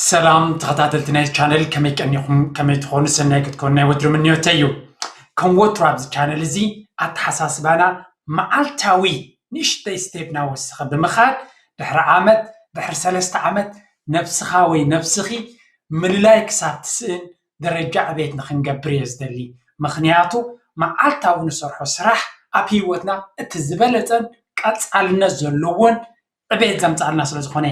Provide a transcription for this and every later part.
ሰላም ተኸታተልቲ ናይ ቻነል፣ ከመይ ቀኒኹም? ከመይ ትኾኑ? ሰናይ ክትኮኑ ናይ ወትሩ ምንዮተይ እዩ። ከም ወትሩ ኣብዚ ቻነል እዚ ኣተሓሳስባና መዓልታዊ ንእሽተይ ስቴፕ ናወሰኸ ብምኻድ ድሕሪ ዓመት፣ ድሕሪ ሰለስተ ዓመት ነብስኻ ወይ ነብስኺ ምልላይ ክሳብ ትስእን ደረጃ ዕቤት ንኽንገብር እየ ዝደሊ። ምኽንያቱ መዓልታዊ ንሰርሖ ስራሕ ኣብ ህይወትና እቲ ዝበለጸን ቀጻልነት ዘለዎን ዕቤት ዘምጻልና ስለ ዝኾነ፣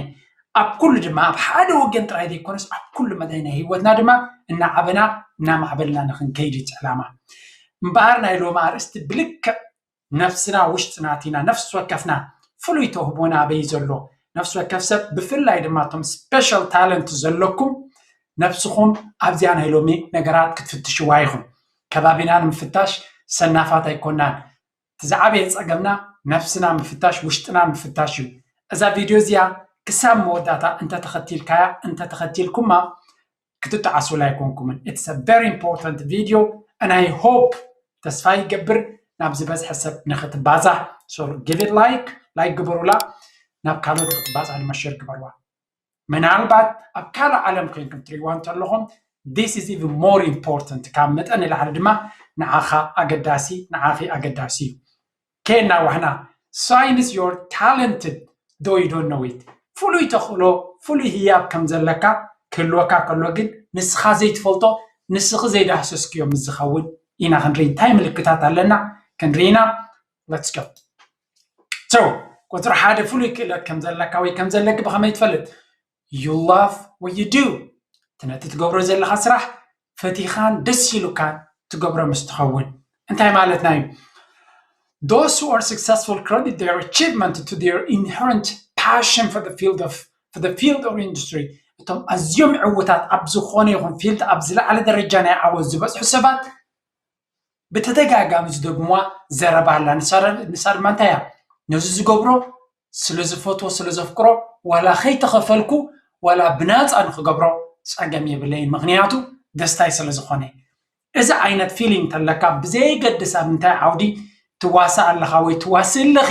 ኣብ ኩሉ ድማ፣ ኣብ ሓደ ወገን ጥራይ ዘይኮነስ ኣብ ኩሉ መዳይ ናይ ህይወትና ድማ እናዓበና እናማዕበልና ንኽንከይድ እዩ እቲ ዕላማ። እምበኣር ናይ ሎሚ ኣርእስቲ ብልክዕ ነፍስና ውሽጥና ኣቲና ነፍሲ ወከፍና ፍሉይ ተውህቦና ኣበይ ዘሎ፣ ነፍሲ ወከፍ ሰብ ብፍላይ ድማ እቶም ስፔሻል ታለንት ዘለኩም ነፍስኹም ኣብዚኣ ናይ ሎሚ ነገራት ክትፍትሽዋ ኢኹም። ከባቢና ንምፍታሽ ሰናፋት ኣይኮናን። እቲ ዝዓበየ ጸገምና ነፍስና ምፍታሽ፣ ውሽጥና ምፍታሽ እዩ። እዛ ቪድዮ እዚኣ ክሳብ መወዳእታ እንተተኸቲልካያ፣ እንተተኸቲልኩማ ክትጠዓሱላ ኣይኮንኩምን። It's a very important video and I hope፣ ተስፋ ይገብር፣ ናብ ዝበዝሐ ሰብ ንኽትባዛሕ። So give it like፣ ላይክ ግበሩላ፣ ናብ ካልኦት ክትባዛሕ ድማ ሸር ግበርዋ። ምናልባት ኣብ ካልእ ዓለም ኮይንኩም ትሪእዋ እንተለኹም this is even more important፣ ካብ መጠን ንላዕሊ ድማ ንዓኻ ኣገዳሲ፣ ንዓኺ ኣገዳሲ እዩ። ከየናዋሕና፣ shine is your talented though you don't know it። ፍሉይ ተኽእሎ፣ ፍሉይ ህያብ ከም ዘለካ ክህልወካ ከሎ ግን ንስኻ ዘይትፈልጦ፣ ንስኺ ዘይዳህሰስክዮ ምስ ዝኸውን ኢና ክንርኢ። እንታይ ምልክታት ኣለና ክንርኢ ኢና። Let's go። So ቁፅሪ ሓደ፣ ፍሉይ ክእለት ከም ዘለካ ወይ ከም ዘለኪ ብኸመይ ትፈልጥ? You love what you do። እቲ ነቲ ትገብሮ ዘለኻ ስራሕ ፈቲኻን ደስ ኢሉካን ትገብሮ ምስ ትኸውን። እንታይ ማለትና እዩ? Those who are successful credit their achievement to their inherent passion for the field of for the field or industry። እቶም ኣዝዮም ዕውታት ኣብ ዝኾነ ይኹን ፊልድ ኣብ ዝለዓለ ደረጃ ናይ ዓወት ዝበፅሑ ሰባት ብተደጋጋሚ ዝደግምዋ ዘረባ ኣላ። ንሳ ደ-፣ ንሳ ድማ እንታይ እያ? ነዚ ዝገብሮ ስለ ዝፈትዎ፣ ስለ ዘፍቅሮ፣ ዋላ ከይተኸፈልኩ፣ ዋላ ብናፃ ንኽገብሮ ፀገም የብለይን፣ ምኽንያቱ ደስታይ ስለ ዝኾነ። እዚ ዓይነት ፊሊንግ ተለካ፣ ብዘይገድስ ኣብ ምንታይ ዓውዲ ትዋሳእ ኣለኻ ወይ ትዋስእ ኣለኺ፣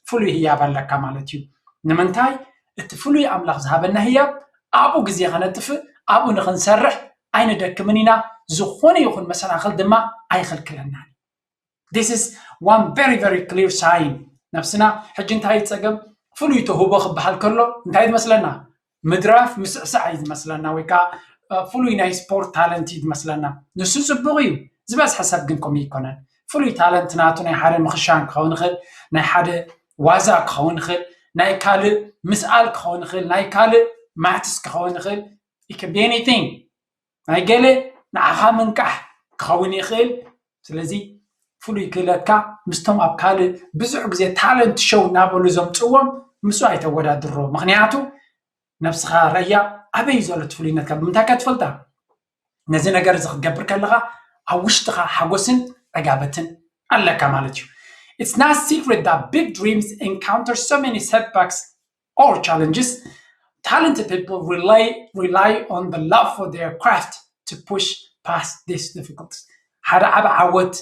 ፍሉይ ህያብ ኣለካ ማለት እዩ። ንምንታይ? እቲ ፍሉይ ኣምላኽ ዝሃበና ህያብ ኣብኡ ግዜ ከነጥፍእ፣ ኣብኡ ንኽንሰርሕ ኣይንደክምን ኢና። ዝኾነ ይኹን መሰናኽል ድማ ኣይኽልክለናን። This is one very, very clear sign። ነብስና ሕጂ እንታይ እዩ ጸገም? ፍሉይ ተውህቦ ክበሃል ከሎ እንታይ እዩ ዝመስለና? ምድራፍ፣ ምስዕሳዕ እዩ ዝመስለና፣ ወይ ከዓ፣ እ፣ ፍሉይ ናይ ስፖርት ታለንት እዩ ዝመስለና። ንሱ ጽቡቕ እዩ፣ ዝበዝሐ ሰብ ግን ከምኡ ኣይኮነን። ፍሉይ ታለንት ናቱ ናይ ሓደ ምኽሻን ክኸውን ይኽእል፣ ናይ ሓደ ዋዛ ክኸውን ይኽእል፣ ናይ ካልእ ምስኣል ክኸውን ይኽእል፣ ናይ ካልእ ማትስ ክኸውን ይኽእል። It can be anything። ናይ ገለ ንዓኻ ምንቃሕ ክኸውን ይኽእል። ስለዚ ፍሉይ ክእለትካ ምስቶም ኣብ ካልእ ብዙሕ ግዜ ታለንት ሾው እናበሉ ዘምጽዎም ምስኡ ኣይተወዳድሮ። ምኽንያቱ ነብስኻ ረያ ኣበይ ዘሎ እቲ ፍሉይነትካ ብምንታይ እካ ትፈልጣ? ነዚ ነገር እዚ ክትገብር ከለኻ ኣብ ውሽጥኻ ሓጎስን ዕጋበትን ኣለካ ማለት እዩ። It's not secret that big dreams encounter so many setbacks or challenges. Talented people rely rely on the love for their craft to push past these difficulties. ሓደ ዓቢ ዓወት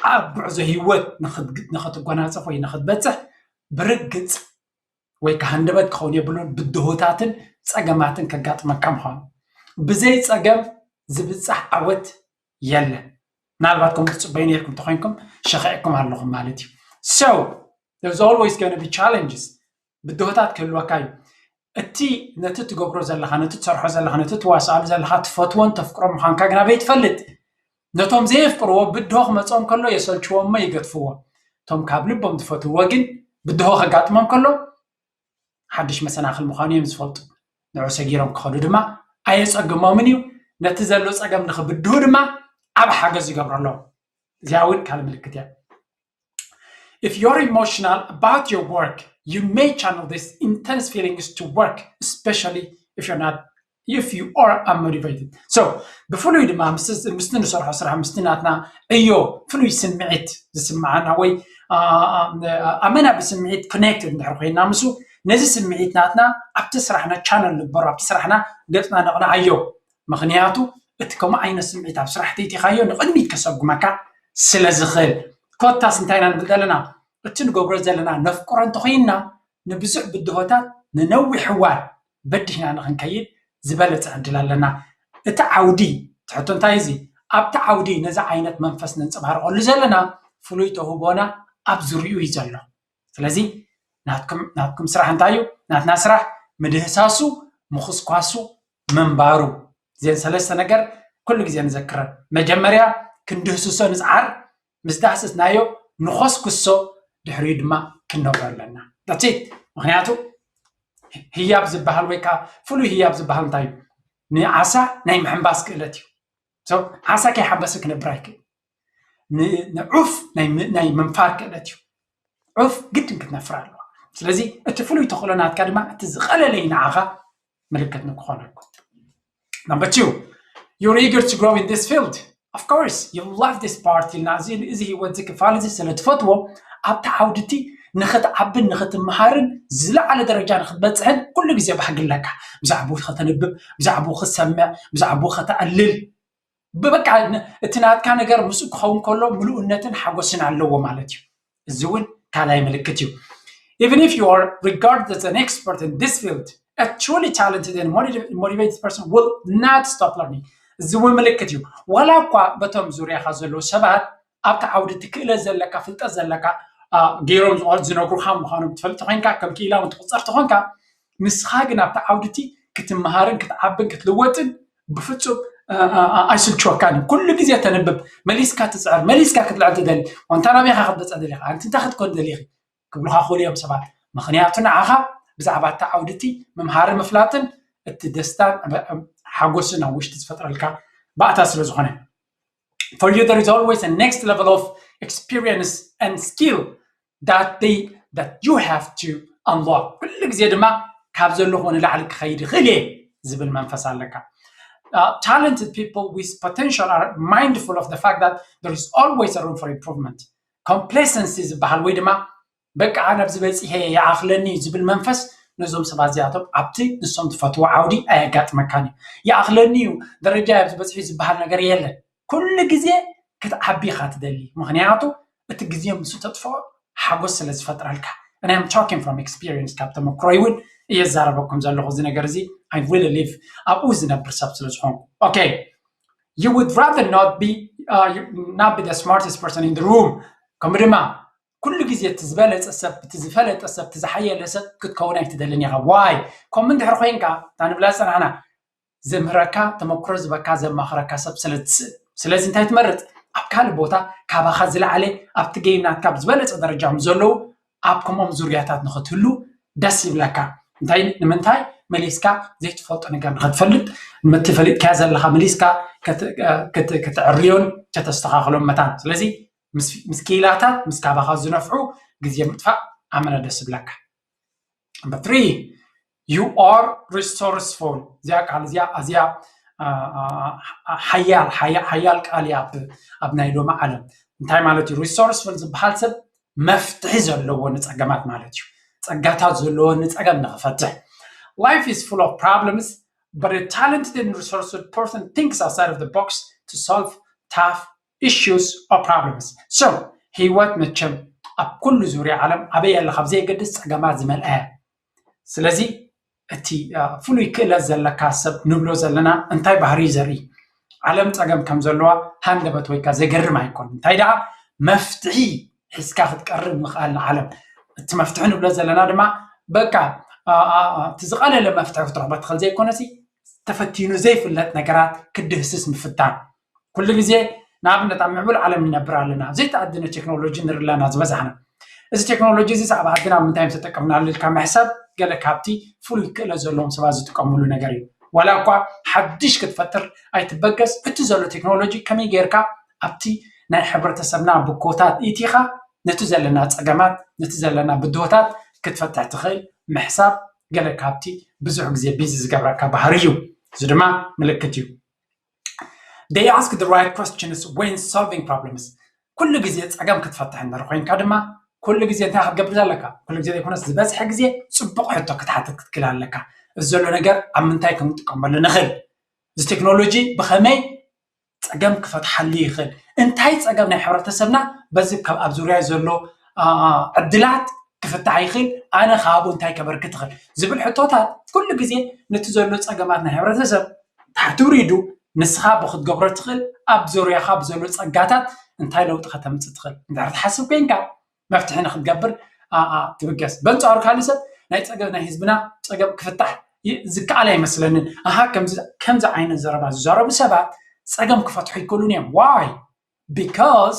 ኣብ ጉዕዞ ህይወት ንኽት-፣ ንኽትጎናጸፍ ወይ ንኽትበጽሕ ብርግጽ ወይ ከዓ ሃንደበት ክኸውን የብሉን። ብድሆታትን ጸገማትን ከጋጥመካ ምዃኑ። ብዘይ ጸገም ዝብጻሕ ዓወት የለን። ምናልባት ከምኡ ትጽበዩ ነርኩም እንተኾይንኩም ሸኺዕኩም ኣለኹም ማለት እዩ። So there's always gonna be challenges። ብድሆታት ክህልወካ እዩ። እቲ ነቲ ትገብሮ ዘለኻ፣ ነቲ ትሰርሖ ዘለኻ፣ ነቲ ትዋስኣሉ ዘለኻ ትፈትዎን ተፍቅሮ ምዃንካ ግን ኣበይ ትፈልጥ? ነቶም ዘየፍቅርዎ ብድሆ ክመጾም ከሎ የሰልችዎም እሞ ይገድፍዎ። እቶም ካብ ልቦም ዝፈትውዎ ግን ብድሆ ከጋጥሞም ከሎ ሓድሽ መሰናኽል ምዃኑ እዮም ዝፈልጡ። ንዑ ሰጊሮም ክኸዱ ድማ ኣየጸግሞምን እዩ። ነቲ ዘሎ ጸገም ንኽብድሁ ድማ ዓቢ ሓገዝ ይገብረሎም። እዚኣ እውን ካልእ ምልክት እያ። If you're emotional about your work, you may channel these intense feelings to work, especially if you're not, if you are unmotivated. So ብፍሉይ ድማ ምስ-፣ ምስቲ ንሰርሖ ስራሕ፣ ምስቲ ናትና ዕዮ ፍሉይ ስምዒት ዝስምዓና ወይ፣ አ፣ አ፣ ኣመና ብስምዒት ኮኔክትድ እንድሕር ኮይና ምስኡ፣ ነዚ ስምዒት ናትና ኣብቲ ስራሕና ቻነል ንግበሮ፣ ኣብቲ ስራሕና ገጽና ነቕንዓዮ። ምኽንያቱ እቲ ከምኡ ዓይነት ስምዒት ኣብ ስራሕ ተይቲኻዮ ንቕድሚት ከሰጉመካ ስለ ዝኽእል። ኮታስ እንታይ ኢና ንብል ዘለና? እቲ ንገብሮ ዘለና ነፍቅሮ እንተኾይንና ንብዙሕ ብድሆታት ንነዊሕ እዋን በዲህና ንኽንከይድ ዝበለፀ ዕድል ኣለና። እቲ ዓውዲ ትሕቶ እንታይ እዚ ኣብቲ ዓውዲ ነዚ ዓይነት መንፈስ ነንፀባርቀሉ ዘለና ፍሉይ ተውህቦና ኣብ ዙሪኡ እዩ ዘሎ። ስለዚ ናትኩም ናትኩም ስራሕ እንታይ እዩ? ናትና ስራሕ ምድህሳሱ፣ ምኹስኳሱ፣ ምንባሩ። እዚአን ሰለስተ ነገር ኩሉ ግዜ ንዘክረን። መጀመርያ ክንድህስሶ ንፅዓር፣ ምስ ዳህስስናዮ ንኾስኩሶ፣ ድሕሪኡ ድማ ክንነብሮ ኣለና። ዳትስ ኢት። ምክንያቱ ህያብ ዝበሃል ወይ ከዓ ፍሉይ ህያብ ዝበሃል እንታይ እዩ? ንዓሳ ናይ ምሕንባስ ክእለት እዩ። ዓሳ ከይሓንበሰ ክነብር ኣይክእል። ንዑፍ ናይ ምንፋር ክእለት እዩ። ዑፍ ግድን ክትነፍር ኣለዋ። ስለዚ እቲ ፍሉይ ተኽእሎ ናትካ ድማ እቲ ዝቐለለ እዩ ንዓኻ ምልክት ንክኾነልኩ። Number two, you're eager to grow in this field. Of course, you love this part. ኢልና እዚ ህይወት እዚ ክፋል እዚ ስለ ትፈትዎ ኣብቲ ዓውድቲ ንክትዓብን ንክትምሃርን ዝለዓለ ደረጃ ንክትበፅሕን ኩሉ ግዜ ባህጊ ኣለካ። ብዛዕባኡ ከተንብብ፣ ብዛዕባኡ ክትሰምዕ፣ ብዛዕባኡ ከተዕልል፣ ብበቃ እቲ ናትካ ነገር ምስኡ ክኸውን ከሎ ምሉእነትን ሓጎስን ኣለዎ ማለት እዩ። እዚ እውን ካልኣይ ምልክት እዩ። Even if you are regarded as an expert in this field, a truly talented and motivated person will not stop learning. እዚ እውን ምልክት እዩ። ዋላ እኳ በቶም ዙርያኻ ዘለዉ ሰባት ኣብቲ ዓውዲ እቲ ክእለት ዘለካ ፍልጠት ዘለካ ገይሮም ዝነግሩኻ ምዃኖም ትፈልጥ ኮይንካ ከም ክኢላ እውን ትቁፀር ተኾንካ፣ ንስኻ ግን ኣብቲ ዓውዲ እቲ ክትምሃርን ክትዓብን ክትልወጥን ብፍፁም ኣይስልችወካን እዩ። ኩሉ ግዜ ተንብብ፣ መሊስካ ትፅዕር፣ መሊስካ ክትልዕል ትደሊ። ኣንታ ናበይ ኢኻ ክትበፅሕ ደሊኻ? ኣንቲ እንታይ ክትኮን ደሊኺ? ክብሉኻ ክእሉ እዮም ሰባት። ምኽንያቱ ንዓኻ ብዛዕባ እታ ዓውዲ እቲ ምምሃርን ምፍላጥን እቲ ደስታን ሓጎስን ኣብ ውሽጢ ዝፈጥረልካ ባእታ ስለ ዝኾነ። For you there is always a next level of experience and skill that they that you have to unlock. ኩሉ ግዜ ድማ ካብ ዘለኹ ንላዕሊ ክኸይድ ይኽእል እየ ዝብል መንፈስ ኣለካ። Talented people with potential are mindful of the fact that there is always a room for improvement. Complacency ዝበሃል ወይ ድማ በቃ ኣነ ኣብዚ በፂሐ ይኣኽለኒ እዩ ዝብል መንፈስ ነዞም ሰባት እዚኣቶም ኣብቲ ንሶም ዝፈትዎ ዓውዲ ኣየጋጥመካን እዩ። ይኣኽለኒ እዩ፣ ደረጃ ኣብዚ በፂሑ ዝበሃል ነገር የለን። ኩሉ ግዜ ክትዓቢ ኢኻ ትደሊ፣ ምኽንያቱ እቲ ግዜ ምስ ተጥፍኦ ሓጎስ ስለ ዝፈጥረልካ። And I'm talking from experience፣ ካብ ተመክሮይ እውን እየ ዝዛረበኩም ዘለኹ። እዚ ነገር እዚ I really live፣ ኣብኡ ዝነብር ሰብ ስለ ዝኾንኩ። Okay, you would rather not be uh, you, not be the smartest person in the room። ከምኡ ድማ ኩሉ ግዜ እቲ ዝበለፀ ሰብ፣ እቲ ዝፈለጠ ሰብ፣ እቲ ዝሓየለ ሰብ ክትከውን ኣይትደልን ኢኻ። Why? ከምኡ እንድሕር ኮይንካ እታ ንብላ ዝፀናሕና ዘምህረካ፣ ተመክሮ ዝበካ፣ ዘማኽረካ ሰብ ስለ ትስእን። ስለዚ እንታይ ትመርፅ? ኣብ ካልእ ቦታ ካባኻ ዝለዓለ ኣብቲ ጌም ናትካ ብዝበለፀ ደረጃ ምስ ዘለዉ ኣብ ከምኦም ዙርያታት ንኽትህሉ ደስ ይብለካ። እንታይ ንምንታይ? መሊስካ ዘይትፈልጦ ነገር ንኽትፈልጥ፣ እቲ ፈሊጥካዮ ዘለኻ መሊስካ ክትዕርዮን ከተስተኻኽሎን መታን። ስለዚ ምስ ክኢላታት ምስ ካባኻ ዝነፍዑ ግዜ ምጥፋእ ኣመና ደስ ይብለካ። Number three, you are resourceful። እዚኣ ቃል እዚኣ ኣዝያ ሓያል ሓያል ቃል እያ ኣብ ናይ ሎሚ ዓለም። እንታይ ማለት እዩ? Resourceful ዝበሃል ሰብ መፍትሒ ዘለዎ ንፀገማት ማለት እዩ። ፀጋታት ዘለዎ ንፀገም ንክፈትሕ። Life is full of problems, but a talented and resourceful person thinks outside of the box to solve tough issues or problems. So ህይወት መቸም ኣብ ኩሉ ዙርያ ዓለም ኣበይ ኣለካ ብዘየገድስ ፀገማት ዝመልኣ እያ። ስለዚ እቲ ፍሉይ ክእለት ዘለካ ሰብ ንብሎ ዘለና እንታይ ባህሪ እዩ ዘርኢ? ዓለም ፀገም ከም ዘለዋ ሃንደበት ወይካ ዘገርም ኣይኮን። እንታይ ደኣ መፍትሒ ሒዝካ ክትቀርብ ምኽኣል ንዓለም። እቲ መፍትሒ ንብሎ ዘለና ድማ በቃ እቲ ዝቐለለ መፍትሒ ክትረኽቦ ትኽእል ዘይኮነሲ ተፈቲኑ ዘይፍለጥ ነገራት ክድህስስ ምፍታን። ኩሉ ግዜ ንኣብነት ኣብ ምዕቡል ዓለም ንነብር ኣለና፣ ዘይተኣደነ ቴክኖሎጂ ንርኢ ኣለና ዝበዛሕና። እዚ ቴክኖሎጂ እዚ ኣብ ዓድና ኣብ ምንታይ ምስ ተጠቀምናሉ ኢልካ ምሕሳብ ገለ ካብቲ ፍሉይ ክእለት ዘለዎም ሰባት ዝጥቀምሉ ነገር እዩ። ዋላ እኳ ሓድሽ ክትፈጥር ኣይትበገስ፣ እቲ ዘሎ ቴክኖሎጂ ከመይ ጌርካ ኣብቲ ናይ ሕብረተሰብና ብኮታት ኢቲኻ ነቲ ዘለና ፀገማት ነቲ ዘለና ብድሆታት ክትፈትሕ ትኽእል ምሕሳብ ገለ ካብቲ ብዙሕ ግዜ ቢዚ ዝገብረካ ባህሪ እዩ። እዚ ድማ ምልክት እዩ። They ask the right questions when solving problems. ኩሉ ግዜ ፀገም ክትፈትሕ እንድሕር ኮይንካ ድማ ኩሉ ግዜ እንታይ ክትገብር ዘለካ? ኩሉ ግዜ ዘይኮነስ ዝበዝሐ ግዜ ፅቡቕ ሕቶ ክትሓትት ክትክእል ኣለካ። እዚ ዘሎ ነገር ኣብ ምንታይ ክንጥቀመሉ ንኽእል? እዚ ቴክኖሎጂ ብኸመይ ፀገም ክፈትሓሉ ይኽእል? እንታይ ፀገም ናይ ሕብረተሰብና በዚ ካብ ኣብ ዙርያ ዘሎ ዕድላት ክፍታሕ ይኽእል? ኣነ ካብኡ እንታይ ከበርክት ይኽእል ዝብል ሕቶታት ኩሉ ግዜ ነቲ ዘሎ ፀገማት ናይ ሕብረተሰብ ታሕቲ ውሪዱ ንስኻ ብክትገብሮ ትኽእል ኣብ ዙርያኻ ብዘሎ ፀጋታት እንታይ ለውጢ ከተምፅእ ትኽእል እንድሕር ትሓስብ ኮይንካ መፍትሒ ንክትገብር ትብገስ። በንፃሩ ካልእ ሰብ ናይ ፀገም ናይ ህዝብና ፀገም ክፍታሕ ዝከኣል ኣይመስለንን። ኣሃ ከምዚ ዓይነት ዘረባ ዝዛረቡ ሰባት ፀገም ክፈትሑ ይክእሉን እዮም። ዋይ ቢካዝ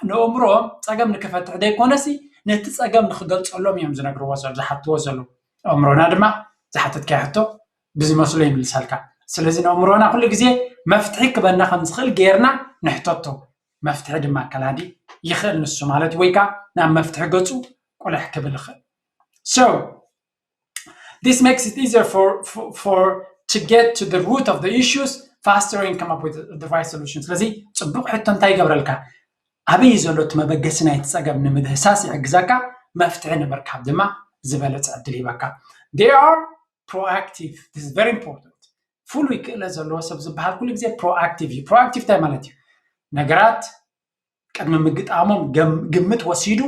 ንእምሮም ፀገም ንክፈትሕ ዘይኮነሲ ነቲ ፀገም ንክገልፀሎም እዮም ዝነግርዎ ዘሎ ዝሓትዎ ዘለዉ። ኣእምሮና ድማ ዝሓተትካዮ ሕቶ ብዝመስሎ ይምልሰልካ። ስለዚ ንእምሮና ኩሉ ግዜ መፍትሒ ክበና ከም ዝኽእል ጌርና ንሕተቶ። መፍትሒ ድማ ከላዲ ይኽእል ንሱ ማለት እዩ። ወይ ከዓ ናብ መፍትሒ ገፁ ቁልሕ ክብል ይኽእል። So this makes it easier for, for, for to get to the root of the issues faster and come up with the right solution. ስለዚ ፅቡቕ ሕቶ እንታይ ይገብረልካ? ኣበይ ዘሎ እቲ መበገሲ ናይቲ ፀገም ንምድህሳስ ይሕግዘካ፣ መፍትሒ ንምርካብ ድማ ዝበለፀ ዕድል ይህበካ። They are proactive. This is very important. ፍሉይ ክእለት ዘለዎ ሰብ ዝበሃል ኩሉ ግዜ ፕሮኣክቲቭ እዩ። ፕሮኣክቲቭ እንታይ ማለት እዩ? ነገራት ቅድሚ ምግጣሞም ግምት ወሲዱ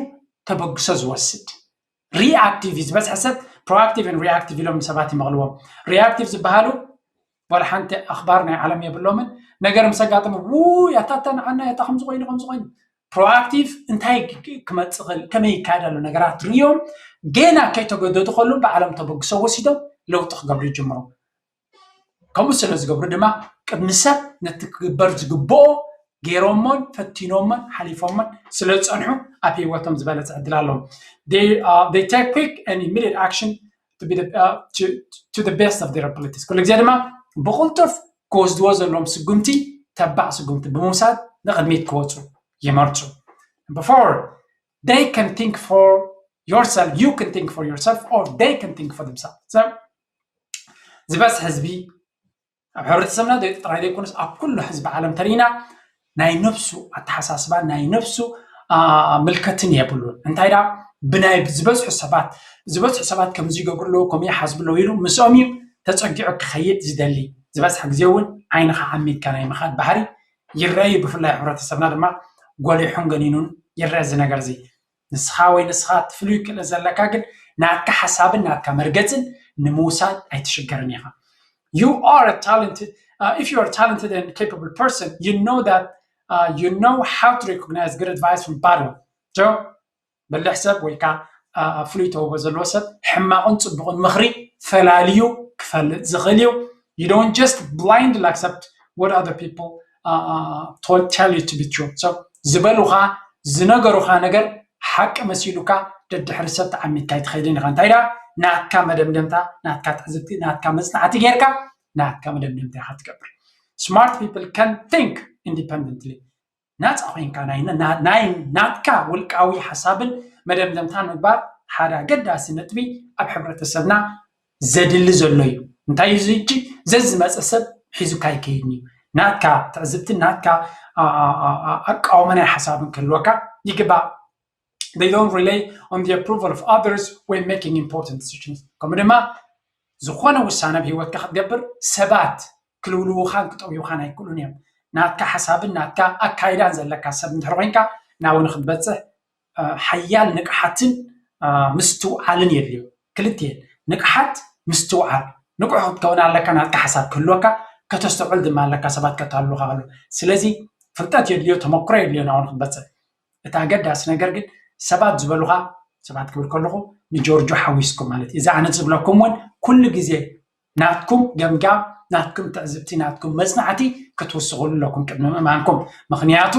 ተበግሶ ዝወስድ። ሪኣክቲቭ እዩ ዝበዝሐ ሰብ። ፕሮኣክቲቭ ን ሪኣክቲቭ ኢሎም ንሰባት ይመቕልዎም። ሪኣክቲቭ ዝበሃሉ ዋላ ሓንቲ ኣኽባር ናይ ዓለም የብሎምን። ነገር ምስ ኣጋጠመ ውይ ኣታ ኣታ ንዓና ኣታ ከምዚ ኮይኑ ከምዚ ኮይኑ። ፕሮኣክቲቭ እንታይ ክመፅእ ይኽእል፣ ከመይ ይካየድ ኣሎ ነገራት ሪኦም ገና ከይተገደዱ ከሉ ባዕሎም ተበግሶ ወሲዶም ለውጢ ክገብሩ ይጅምሩ። ከምኡ ስለ ዝገብሩ ድማ ቅድሚ ሰብ ነቲ ክግበር ዝግብኦ ገይሮሞን ፈቲኖሞን ሓሊፎሞን ስለ ዝፀንሑ ኣብ ህይወቶም ዝበለፀ ዕድል ኣለዎም። They take quick and immediate action to be the, uh, to, to the best of their abilities. ኩሉ ግዜ ድማ ብቕልጡፍ ክወስድዎ ዘለዎም ስጉምቲ ተባዕ ስጉምቲ ብምውሳድ ንቕድሚት ክወፁ ይመርፁ። Number four, they can think for yourself, you can think for yourself or they can think for themselves. So ዝበዝሕ ህዝቢ ኣብ ሕብረተሰብና ጥራይ ዘይኮነስ ኣብ ኩሉ ህዝቢ ዓለም ተሪኢና ናይ ነፍሱ ኣተሓሳስባን ናይ ነፍሱ ምልከትን የብሉን። እንታይ ዳ ብናይ ዝበዝሑ ሰባት ዝበዝሑ ሰባት ከምዚ ይገብሩ ኣለዉ ከምኡ ይሓስቡ ኣለዉ ኢሉ ምስኦም እዩ ተፀጊዑ ክኸይድ ዝደሊ። ዝበዝሐ ግዜ እውን ዓይንኻ ዓሚትካ ናይ ምኻድ ባህሪ ይረኣዩ። ብፍላይ ሕብረተሰብና ድማ ጎሊሑን ገኒኑን ይረአ እዚ ነገር እዚ። ንስኻ ወይ ንስኻ ትፍልዩ ክእለት ዘለካ ግን ናትካ ሓሳብን ናትካ መርገፅን ንምውሳድ ኣይትሽገርን ኢኻ። You are a talented, uh, if you are a talented and capable person, you know that uh, you know how to recognize good advice from bad one. So በልሕ ሰብ ወይ ከዓ ፍሉይ ተውህቦ ዘለዎ ሰብ ሕማቕን ፅቡቕን ምኽሪ ፈላልዩ ክፈልጥ ዝኽእል እዩ። You don't just blindly accept what other people uh, uh, told, tell you to be true. So ዝበሉኻ ዝነገሩኻ ነገር ሓቂ መሲሉካ ደድሕሪ ሰብ ተዓሚትካ ኣይትኸይድን ኢኻ። እንታይ ዳ ናትካ መደምደምታ ናትካ ትዕዝብቲ ናትካ መፅናዕቲ ጌርካ ናትካ መደምደምታ ኢኻ ትገብር። Smart people can think independently. ናፃ ኮይንካ ናይ ናትካ ውልቃዊ ሓሳብን መደምደምታን ምግባር ሓደ ኣገዳሲ ነጥቢ ኣብ ሕብረተሰብና ዘድሊ ዘሎ እዩ። እንታይ እዩ እዚ? ዘዝመፀ ሰብ ሒዙካ ኣይከይድን እዩ። ናትካ ትዕዝብትን ናትካ ኣቃውማ ናይ ሓሳብን ክህልወካ ይግባእ። They don't rely on the approval of others when making important decisions. ከምኡ ድማ ዝኾነ ውሳነ ኣብ ህይወትካ ክትገብር ሰባት ክልውልውኻን ክጠውዩኻን ኣይክእሉን እዮም። ናትካ ሓሳብን ናትካ ኣካይዳን ዘለካ ሰብ እንድሕር ኮይንካ ናብኡ ንክትበፅሕ ሓያል ንቕሓትን ምስትውዓልን የድልዮ። ክልትኤን ንቕሓት ምስትውዓል ንቑሕ ክትከውን ኣለካ ናትካ ሓሳብ ክህልወካ ከተስተውዕል ድማ ኣለካ ሰባት ከተሃልሉካ ከሎ። ስለዚ ፍልጠት የድልዮ ተመክሮ የድልዮ ናብኡ ንክትበፅሕ። እቲ ኣገዳሲ ነገር ግን ሰባት ዝበሉኻ ሰባት ክብል ከለኹ ንጆርጆ ሓዊስኩም ማለት እዩ። እዚ ኣነ ዝብለኩም እውን ኩሉ ግዜ ናትኩም ገምጋም ናትኩም ትዕዝብቲ ናትኩም መፅናዕቲ ክትውስኹሉ ኣለኩም ቅድሚ ምእማንኩም። ምክንያቱ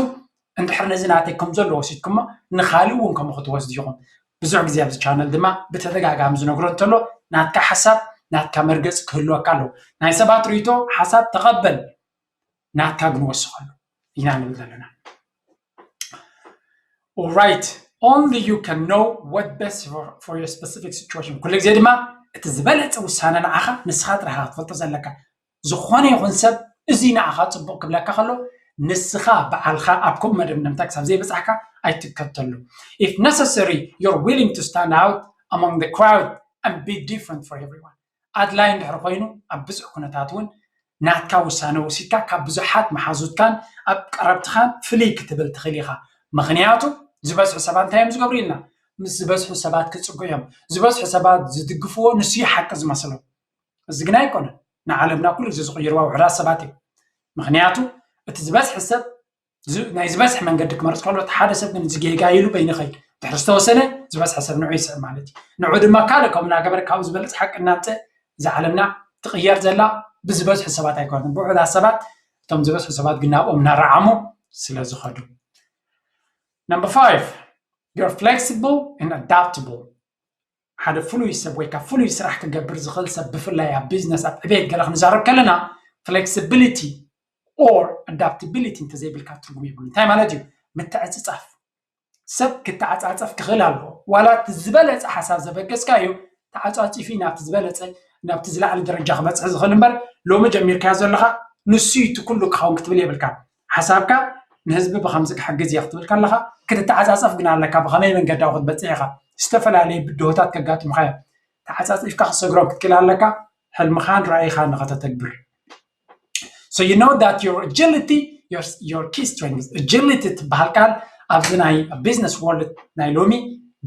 እንድሕር ነዚ ናተይ ከም ዘሎ ወሲድኩሞ ንኻልእ እውን ከምኡ ክትወስዱ ኢኹም። ብዙሕ ግዜ ኣብዚ ቻነል ድማ ብተደጋጋሚ ዝነግሮ እንተሎ ናትካ ሓሳብ ናትካ መርገፂ ክህልወካ ኣለዎ። ናይ ሰባት ርእይቶ ሓሳብ ተቐበል ናትካ ግን ወስኸሉ ኢና ንብል ዘለና። Alright, only you can know what best for, for your specific situation. ኩሉ ግዜ ድማ እቲ ዝበለፀ ውሳነ ንዓኻ ንስኻ ጥራኻ ክትፈልጦ ዘለካ። ዝኾነ ይኹን ሰብ እዚ ንዓኻ ፅቡቕ ክብለካ ከሎ ንስኻ በዓልኻ ኣብ ከምኡ መደምደምታ ክሳብ ዘይበፃሕካ ኣይትከተሉ። If necessary, you're willing to stand out among the crowd and be different for everyone. ኣድላይ እንድሕር ኮይኑ ኣብ ብዙሕ ኩነታት እውን ናትካ ውሳነ ወሲድካ ካብ ብዙሓት መሓዙትካን ኣብ ቀረብትኻን ፍልይ ክትብል ትኽእል ኢኻ። ምኽንያቱ ዝበዝሑ ሰባት እንታይ እዮም ዝገብሩ ኢልና ምስ ዝበዝሑ ሰባት ክፅጉ እዮም። ዝበዝሑ ሰባት ዝድግፍዎ ንሱ እዩ ሓቂ ዝመስሎም። እዚ ግን ኣይኮነን። ንዓለምና ኩሉ ግዜ ዝቕይርዋ ውሑዳት ሰባት እዮም። ምክንያቱ እቲ ዝበዝሐ ሰብ ዝ- ናይ ዝበዝሐ መንገዲ ክመርፅ ከሎ፣ እቲ ሓደ ሰብ ግን እዚ ጌጋ ኢሉ በይኑ ይኸይድ። ድሕሪ ዝተወሰነ ዝበዝሐ ሰብ ንዑ ይስዕብ ማለት እዩ። ንዑ ድማ ካልእ ከምኡ እናገበረ ካብኡ ዝበልፅ ሓቂ እናምፀ እዛ ዓለምና ትቕየር ዘላ ብዝበዝሑ ሰባት ኣይኮነትን፣ ብውሑዳት ሰባት። እቶም ዝበዝሑ ሰባት ግን ናብኦም እናረዓሙ ስለ ዝኸዱ። Number five, you're flexible and adaptable. ሓደ ፍሉይ ሰብ ወይ ካብ ፍሉይ ስራሕ ክገብር ዝኽእል ሰብ፣ ብፍላይ ኣብ ቢዝነስ ኣብ ዕቤት ገለ ክንዛረብ ከለና፣ flexibility or adaptability እንተዘይብልካ ትርጉም የብሉ። እንታይ ማለት እዩ? ምትዕፅፃፍ። ሰብ ክተዓፃፀፍ ክኽእል ኣለዎ። ዋላ እቲ ዝበለፀ ሓሳብ ዘበገስካ እዩ ተዓፃፂፊ ናብቲ ዝበለፀ ናብቲ ዝለዓለ ደረጃ ክበፅሕ ዝኽእል እምበር፣ ሎሚ ጀሚርካዮ ዘለኻ ንሱ እዩ እቲ ኩሉ ክኸውን ክትብል የብልካ። ሓሳብካ ንህዝቢ ብከምዚ ክሕግዝ እየ ክትብል ከለኻ ክትተዓፃፀፍ ግን ኣለካ። ብኸመይ መንገዳዊ ክትበፅሕ ኢኻ? ዝተፈላለዩ ብድሆታት ከጋጥሙኻ እዮም። ተዓፃፂፍካ ክትሰግሮም ክትክእል ኣለካ። ሕልምኻን ራእይኻን ንኸተተግብር። So you know that your agility, your, your key strength, agility ትበሃል ቃል ኣብዚ ናይ business world ናይ ሎሚ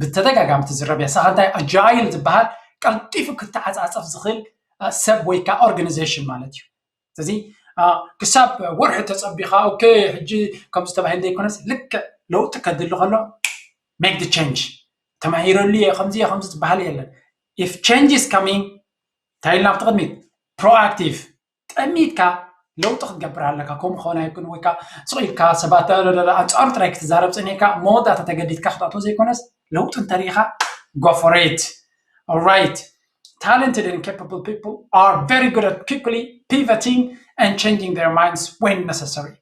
ብተደጋጋሚ ትዝረብ እያ። ሳኻ እንታይ ኣጃይል ዝበሃል ቀልጢፉ ክተዓፃፀፍ ዝኽእል ሰብ ወይ ከዓ ኦርጋኒዜሽን ማለት እዩ። ስለዚ ክሳብ ወርሒ ተፀቢኻ ኦኬ ሕጂ ከምዚ ተባሂል ዘይኮነስ ልክዕ ለውጢ ከድሊ ከሎ make the change። ተማሂረሉ እየ ከምዚ እየ ከምዚ ዝበሃል የለን። If change is coming እንታይ ኢልና ኣብቲ ቅድሚት proactive ጠሚትካ ለውጢ ክትገብር ኣለካ። ከምኡ ክኾን ኣይኮን ወይ ከዓ ስቕ ኢልካ ሰባት ኣንፃሩ ጥራይ ክትዛረብ ፀኒሕካ መወዳእታ ተገዲድካ ክትኣትዎ ዘይኮነስ ለውጢ እንተሪኢኻ go for it. Alright, talented and capable people are very good at quickly pivoting and changing their minds when necessary.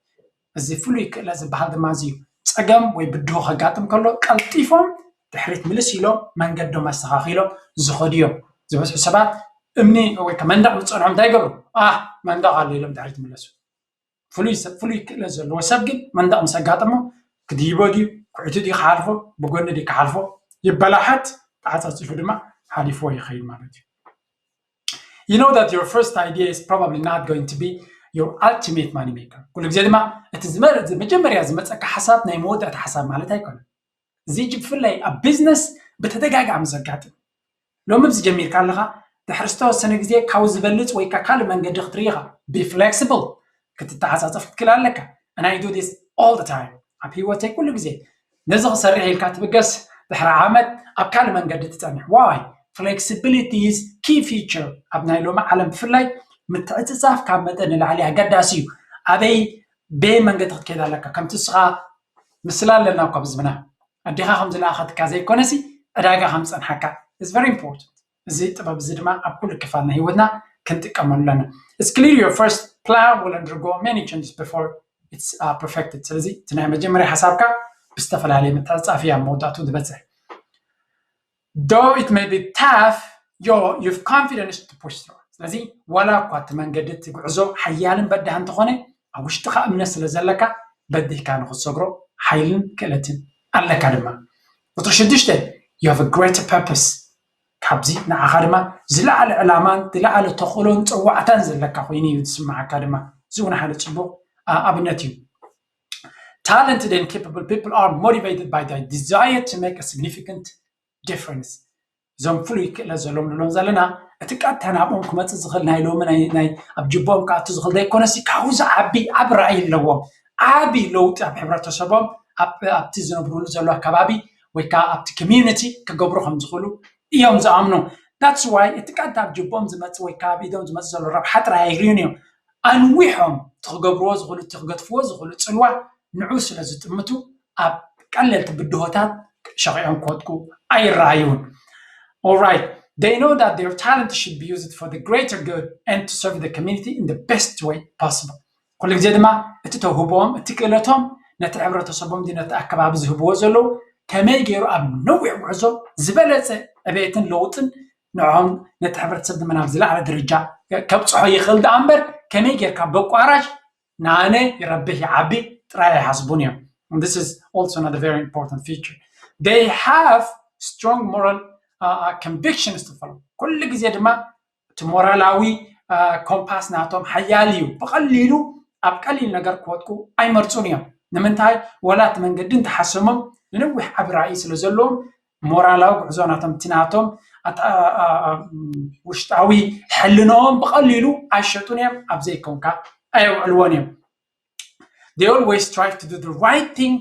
እዚ ፍሉይ ክእለት ዝበሃል ድማ እዚ እዩ። ፀገም ወይ ብድሆ ከጋጥም ከሎ ቀልጢፎም ድሕሪት ምልስ ኢሎም መንገዶም ኣስተኻኺሎም ዝኸዱ እዮም። ዝበዝሑ ሰባት እምኒ ወይ ከዓ መንደቕ ምስ ፀንሖም እንታይ ይገብሩ? ኣህ መንደቕ ኣሎ ኢሎም ድሕሪት ይምለሱ። ፍሉይ ሰብ ፍሉይ ክእለት ዘለዎ ሰብ ግን መንደቕ ምስ ኣጋጠሞ ክድይቦ ድዩ ኩዕቱ ድዩ ክሓልፎ ብጎኒ ድዩ ክሓልፎ ይበላሓት ተዓፃፂፉ ድማ ሓሊፍዎ ይኸይድ ማለት እዩ። You know that your first idea is probably not going to be your ultimate money maker. ኩሉ ግዜ ድማ እቲ ዝመ- መጀመርያ ዝመፀካ ሓሳብ ናይ መወዳእታ ሓሳብ ማለት ኣይኮነን። እዚ ብፍላይ ኣብ ቢዝነስ ብተደጋጋሚ ዘጋጥም። ሎሚ ብዚ ጀሚርካ ኣለኻ ድሕሪ ዝተወሰነ ግዜ ካብ ዝበልፅ ወይ ከዓ ካልእ መንገዲ ክትርኢ ኢኻ። Be flexible ክትተዓፃፀፍ ክትክእል ኣለካ። And I do this all the time ኣብ ህይወተይ ኩሉ ግዜ ነዚ ክሰርሕ ኢልካ ትብገስ ድሕሪ ዓመት ኣብ ካልእ መንገዲ ትፀንሕ። Why? Flexibility is key feature ኣብ ናይ ሎሚ ዓለም ብፍላይ ምትዕፅፃፍ ካብ መጠን ንላዕሊ ኣገዳሲ እዩ። ኣበይ በየን መንገዲ ክትከይድ ኣለካ ከምቲ ንስኻ ምስላ ኣለና እኳ ብዝብና ኣዴኻ ከም ዝለኣኸትካ ዘይኮነሲ ዕዳጋ ከም ዝፀንሓካ is very important። እዚ ጥበብ እዚ ድማ ኣብ ኩሉ ክፋል ናይ ህይወትና ክንጥቀመሉ ኣለና። It's clear your first plan will undergo many changes before it's uh, perfected። ስለዚ እቲ ናይ መጀመርያ ሓሳብካ ብዝተፈላለየ ምትዕፃፍ እያ መወዳእቱ ዝበፅሕ። Though it may be tough, you you've confidence to push through። ስለዚ ዋላ እኳ እቲ መንገዲ እቲ ጉዕዞ ሓያልን በዳህ እንተኾነ ኣብ ውሽጥኻ እምነት ስለ ዘለካ በዲህካ ንክትሰግሮ ሓይልን ክእለትን ኣለካ ድማ። ቁፅሪ ሽዱሽተ you have a greater purpose። ካብዚ ንዓኻ ድማ ዝለዓለ ዕላማን ዝለዓለ ተኽእሎን ፀዋዕታን ዘለካ ኮይኑ እዩ ዝስምዓካ ድማ። እዚ እውን ሓደ ፅቡቕ ኣብነት እዩ። Talented and capable people are motivated by their desire to make a significant difference። እዞም ፍሉይ ክእለት ዘለዎም ንብሎም ዘለና እቲ ቀጥታ ናብኦም ክመፅእ ዝኽእል ናይ ሎሚ ናይ ኣብ ጅቦም ክኣቱ ዝኽእል ዘይኮነሲ ካብኡ ዝዓቢ ዓቢ ራእይ ኣለዎም። ዓቢ ለውጢ ኣብ ሕብረተሰቦም ኣብቲ ዝነብሩሉ ዘሎ ኣከባቢ ወይ ከዓ ኣብቲ ኮሚዩኒቲ ክገብሩ ከም ዝኽእሉ እዮም ዝኣምኑ። That's why እቲ ቀጥታ ኣብ ጅቦም ዝመፅእ ወይ ከዓ ኣብ ኢዶም ዝመፅእ ዘሎ ረብሓ ጥራይ ኣይርእዩን እዮም። ኣንዊሖም እቲ ክገብርዎ ዝኽእሉ እቲ ክገድፍዎ ዝኽእሉ ፅልዋ ንዑ ስለ ዝጥምቱ ኣብ ቀለልቲ ብድሆታት ሸቂዖም ክወድቁ ኣይረኣዩን። Alright, they know that their talent should be used for the greater good and to serve the community in the best way possible. ኩሉ ግዜ ድማ እቲ ተውህቦም እቲ ክእለቶም ነቲ ሕብረተሰቦም ነቲ ኣከባቢ ዝህብዎ ዘለዉ ከመይ ገይሩ ኣብ ነዊሕ ጉዕዞ ዝበለፀ ዕቤትን ለውጥን ንዕኦም ነቲ ሕብረተሰብ ድማ ናብ ዝለዓለ ደረጃ ከብፅሖ ይኽእል ደኣ እምበር ከመይ ጌርካ በቋራሽ ንኣነ ይረብሕ ይዓቢ ጥራይ ኣይሓስቡን እዮም። This is also another very important feature. They have strong moral uh, convictions to follow. ኩሉ ግዜ ድማ እቲ ሞራላዊ ኮምፓስ ናቶም ሓያል እዩ። ብቐሊሉ ኣብ ቀሊል ነገር ክወድቁ ኣይመርፁን እዮም። ንምንታይ? ወላ እቲ መንገዲ እንተሓሰሞም ንነዊሕ ዓቢ ራእይ ስለ ዘለዎም ሞራላዊ ጉዕዞ ናቶም፣ እቲ ናቶም ኣታ- ኣ- ኣ- ም፣ ውሽጣዊ ሕልንኦም ብቐሊሉ ኣይሸጡን እዮም፣ ኣብ ዘይኮንካ ኣየውዕልዎን እዮም። They always strive to do the right thing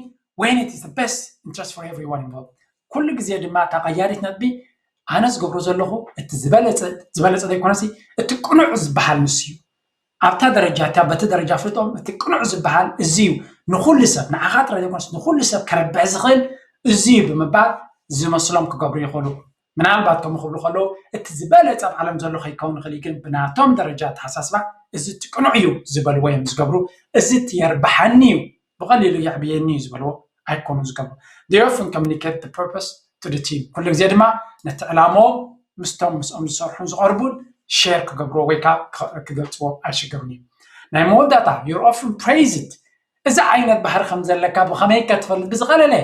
when it is the best interest for everyone involved. ኩሉ ግዜ ድማ እታ ቀያዲት ነጥቢ ኣነ ዝገብሮ ዘለኹ እቲ ዝበለፀ ዝበለፀ ዘይኮነሲ እቲ ቅኑዕ ዝበሃል ንሱ እዩ። ኣብታ ደረጃ እታ በቲ ደረጃ ፍልጦም እቲ ቅኑዕ ዝበሃል እዚ እዩ፣ ንኹሉ ሰብ ንዓኻ ጥራይ ዘይኮነስ ንኹሉ ሰብ ከረብሕ ዝኽእል እዚ እዩ ብምባል ዝመስሎም ክገብሩ ይኽእሉ። ምናልባት ከምኡ ክብሉ ከለዉ እቲ ዝበለጸ ኣብ ዓለም ዘሎ ከይከውን ይኽእል እዩ፣ ግን ብናቶም ደረጃ ኣተሓሳስባ እዚ እቲ ቅኑዕ እዩ ዝበልዎ እዮም ዝገብሩ። እዚ እቲ የርብሓኒ እዩ፣ ብቐሊሉ የዕብየኒ እዩ ዝበልዎ ኣይኮኑን ዝገብሩ። They often communicate the purpose to the team። ኩሉ ግዜ ድማ ነቲ ዕላምኦም ምስቶም ምስኦም ዝሰርሑን ዝቐርቡን ሼር ክገብርዎ ወይ ከዓ ክገልፅዎ ኣይሽገሩን እዩ። ናይ መወዳእታ you're often praised። እዚ ዓይነት ባህሪ ከም ዘለካ ብኸመይ ከትፈልጥ ብዝቐለለ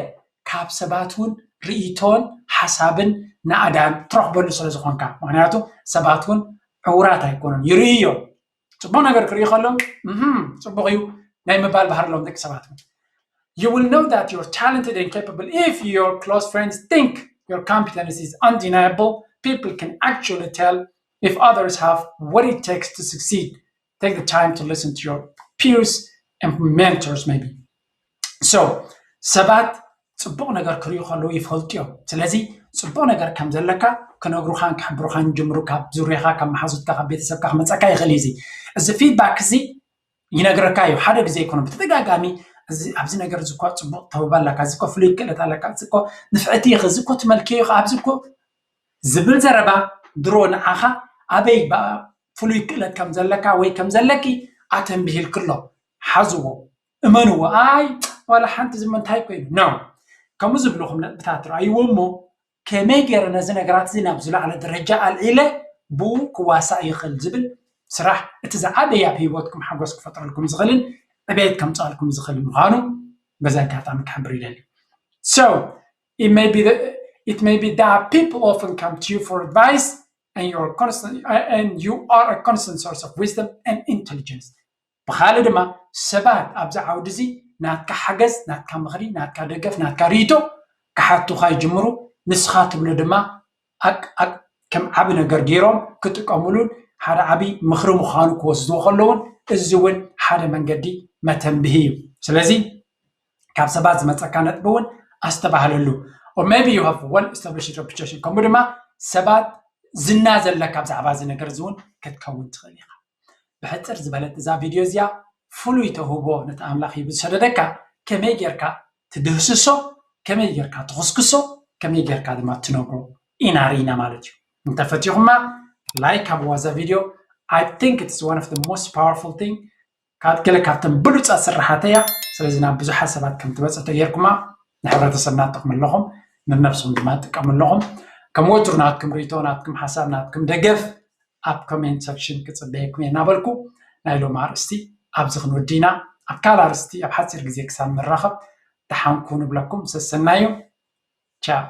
ካብ ሰባት እውን ርእይቶን ሓሳብን ናእዳን ትረኽበሉ ስለ ዝኾንካ። ምክንያቱ ሰባት እውን ዕውራት ኣይኮኑን፣ ይርእዩ እዮም። ፅቡቅ ነገር ክርእዩ ከለዉ እህም፣ ፅቡቅ እዩ ናይ ምባል ባህሪ ኣለዎም ደቂ ሰባት እውን። You will know that you're talented and capable if your close friends think your competence is undeniable. People can actually tell if others have what it takes to succeed. Take the time to listen to your peers and mentors maybe. So ሰባት ፅቡቅ ነገር ክርእዩ ከለዉ ይፈልጡ እዮም። ስለዚ ፅቡቅ ነገር ከም ዘለካ ክነግሩኻን ክሕብሩኻን ይጅምሩ። ካብ ዙርያኻ፣ ካብ መሓዙትካ፣ ካብ ቤተሰብካ ክመፀካ ይኽእል እዩ። እዚ እዚ ፊድባክ እዚ ይነግረካ እዩ። ሓደ ግዜ ይኮነ ብተደጋጋሚ እዚ ኣብዚ ነገር እዚ እኮ ፅቡቅ ተውህቦ ኣለካ፣ እዚ እኮ ፍሉይ ክእለት ኣለካ፣ እዚ እኮ ንፍዕቲ ኢኺ፣ እዚ እኮ ትመልክዮ ኢኺ፣ ኣብዚ እኮ ዝብል ዘረባ ድሮ ንዓኻ ኣበይ ፍሉይ ክእለት ከም ዘለካ ወይ ከም ዘለኪ ኣተንቢሂልክሎ። ሓዝዎ፣ እመንዎ። ኣይ ዋላ ሓንቲ ዝም እንታይ ኮይኑ ነው ከምኡ ዝብልኹም ነጥብታት ረኣይዎ እሞ ከመይ ገይረ ነዚ ነገራት እዚ ናብ ዝለዓለ ደረጃ ኣልዒለ ብኡ ክዋሳእ ይኽእል ዝብል ስራሕ እቲ ዝዓበየ ኣብ ህይወትኩም ሓጎስ ክፈጥረልኩም ዝኽእልን ዕቤት ከምፅኣልኩም ዝኽእል ምዃኑ በዚ ኣጋጣሚ ክሕብር ይደሊ። So it may be that it may be that people often come to you for advice and you're constant and you are a constant source of wisdom and intelligence. ብኻልእ ድማ ሰባት ኣብዚ ዓውዲ እዚ ናትካ ሓገዝ፣ ናትካ ምኽሪ፣ ናትካ ደገፍ፣ ናትካ ርእይቶ ክሓቱኻ ይጅምሩ። ንስኻ ትብሎ ድማ ኣቅ- ኣቅ- ከም ዓቢ ነገር ገይሮም ክጥቀምሉን ሓደ ዓቢ ምኽሪ ምዃኑ ክወስድዎ ከለውን እዚ እውን ሓደ መንገዲ መተንብሂ እዩ። ስለዚ ካብ ሰባት ዝመፀካ ነጥቢ እውን ኣስተባህለሉ። Or maybe you have well established reputation፣ ከምኡ ድማ ሰባት ዝና ዘለካ ብዛዕባ እዚ ነገር እዚ እውን ክትከውን ትኽእል ኢኻ። ብሕፅር ዝበለት እዛ ቪድዮ እዚኣ ፍሉይ ተውህቦ ነቲ ኣምላኽ ሂቡ ዝሰደደካ ከመይ ጌርካ ትድህስሶ፣ ከመይ ጌርካ ትኹስክሶ፣ ከመይ ጌርካ ድማ ትነግሮ ኢና ርኢና ማለት እዩ። እንተፈቲኹማ ላይክ ሃብዋ እዛ ቪድዮ። I think it's one of the most powerful thing። ካብ ገለ ካብተን ብሉፃት ስራሓተ እያ። ስለዚ ናብ ብዙሓት ሰባት ከም ትበፅሕ ተጌርኩማ ንሕብረተሰብና ትጠቕሙ ኣለኹም፣ ንነብስኹም ድማ ትጥቀሙ ኣለኹም። ከም ወትሩ ናትኩም ርእይቶ፣ ናትኩም ሓሳብ፣ ናትኩም ደገፍ ኣብ ኮሜንት ሰክሽን ክፅበየኩም እየ እናበልኩ ናይ ሎም ኣርእስቲ ኣብዚ ክንወዲ ኢና። ኣብ ካልእ ኣርእስቲ ኣብ ሓፂር ግዜ ክሳብ ንራኸብ ደሓንኩ ንብለኩም። ሰሰናዩ። ቻው።